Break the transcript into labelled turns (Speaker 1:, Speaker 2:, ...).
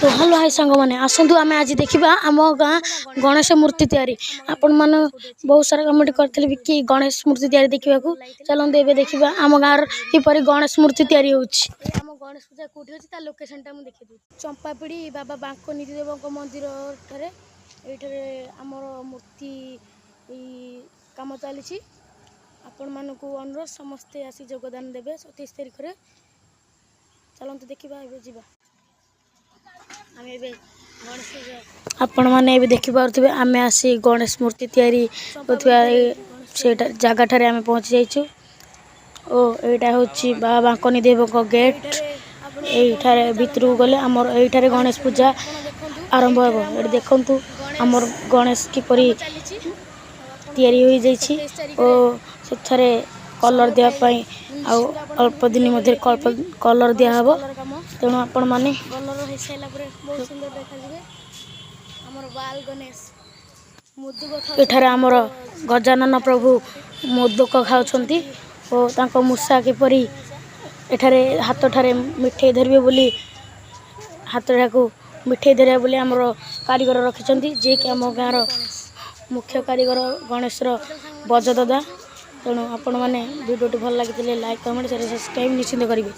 Speaker 1: ତ hello high ସାଙ୍ଗମାନେ, ଆସନ୍ତୁ ଆମେ ଆଜି ଦେଖିବା ଆମ ଗାଁ ଗଣେଶ ମୂର୍ତ୍ତି ତିଆରି। ଆପଣମାନେ ବହୁତ ସାରା କମେଣ୍ଟ କରିଥିଲେ ବି କି ଗଣେଶ ମୂର୍ତ୍ତି ତିଆରି ଦେଖିବାକୁ। ଚାଲନ୍ତୁ ଏବେ ଦେଖିବା ଆମ ଗାଁର କିପରି ଗଣେଶ ମୂର୍ତ୍ତି ତିଆରି ହେଉଛି। ଆମ ଗଣେଶ ପୂଜା କେଉଁଠି ଅଛି, ତା ଲୋକେସନଟା ମୁଁ ଦେଖେଇଦେବି। ଚମ୍ପାପିଡ଼ି ବାବା ବାଙ୍କନିଧି ଦେବଙ୍କ ମନ୍ଦିର ଠାରେ, ଏଇଠାରେ ଆମର ମୂର୍ତ୍ତି କାମ ଚାଲିଛି। ଆପଣମାନଙ୍କୁ ଅନୁରୋଧ, ସମସ୍ତେ ଆସି ଯୋଗଦାନ ଦେବେ 27 ତାରିଖରେ। ଚାଲନ୍ତୁ ଦେଖିବା, ଏବେ ଯିବା ଆମେ ଏବେ ଗଣେଶ ପୂଜା। ଆପଣମାନେ ଏବେ ଦେଖିପାରୁଥିବେ, ଆମେ ଆସି ଗଣେଶ ମୂର୍ତ୍ତି ତିଆରି ହେଉଥିବା ସେଇଟା ଜାଗାଠାରେ ଆମେ ପହଞ୍ଚି ଯାଇଛୁ ଓ ଏଇଟା ହେଉଛି ବାବା ବାଙ୍କନି ଦେବଙ୍କ ଗେଟ୍। ଏଇଠାରେ ଭିତରକୁ ଗଲେ ଆମର ଏଇଠାରେ ଗଣେଶ ପୂଜା ଆରମ୍ଭ ହେବ। ଏଠି ଦେଖନ୍ତୁ, ଆମର ଗଣେଶ କିପରି ତିଆରି ହୋଇଯାଇଛି ଓ ସେଠାରେ କଲର୍ ଦେବା ପାଇଁ ଆଉ ଅଳ୍ପ ଦିନ ମଧ୍ୟରେ କଲର୍ ଦିଆହେବ। ତେଣୁ ଆପଣମାନେ
Speaker 2: କଲର୍ ହେଇସାରିଲା ପରେ ବହୁତ ସୁନ୍ଦର ଦେଖାଯିବେ ଆମର ବାଲ ଗଣେଶ। ମୋଦକ।
Speaker 1: ଏଠାରେ ଆମର ଗଜାନନ ପ୍ରଭୁ ମୋଦକ ଖାଉଛନ୍ତି ଓ ତାଙ୍କ ମୂଷା କିପରି ଏଠାରେ ହାତଠାରେ ମିଠେଇ ଧରିବେ ବୋଲି, ହାତଟାକୁ ମିଠେଇ ଧରିବେ ବୋଲି ଆମର କାରିଗର ରଖିଛନ୍ତି, ଯିଏକି ଆମ ଗାଁର ମୁଖ୍ୟ କାରିଗର ଗଣେଶର ବଜ ଦାଦା। ତେଣୁ ଆପଣମାନେ ଭିଡ଼ିଓଟି ଭଲ ଲାଗିଥିଲେ ଲାଇକ୍, କମେଣ୍ଟ, ସେୟାର, ସବସ୍କ୍ରାଇବ୍ ନିଶ୍ଚିତ କରିବେ।